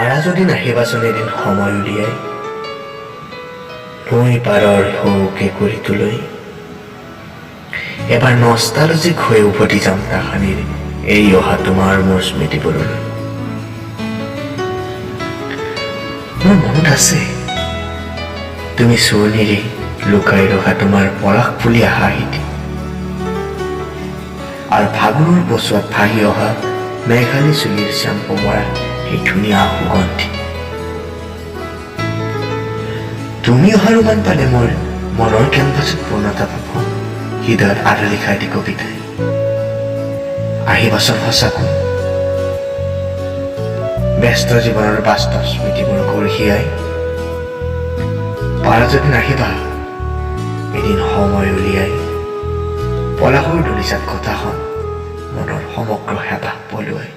পাৰা যদি নাহিবাচোন এদিন সময় উলিয়াই, নৈ পাৰৰ সৰু কেঁকুৰিটোলৈ। এবাৰ নষ্টালজিক হৈ উভতি যাম তাহানিৰ এৰি অহা তোমাৰ মোৰ স্মৃতিবোৰলৈ। মোৰ মনত আছে, তুমি চুৰণিৰে লুকাই ৰখা তোমাৰ পলাশ ফুলীয়া হাঁহিটি আৰু ফাগুনৰ পছোৱাত ভাহি অহা মেঘালী চুলিৰ চেম্পু মৰা সেই ধুনীয়া সুগন্ধি। তুমি অহাৰ উমান পালে মোৰ মনৰ কেনভাছত পূৰ্ণতা পাব হৃদয়ত আধা লিখা এটি কবিতাই। আহিবাচোন সঁচাকৈ, ব্যস্ত জীৱনৰ বাস্তৱ স্মৃতিবোৰ কঢ়িয়াই। পাৰা যদি নাহিবা এদিন সময় উলিয়াই, পলাশৰ দলিচাত কথা হ'ম মনৰ সমগ্ৰ হেঁপাহ পলুৱাই।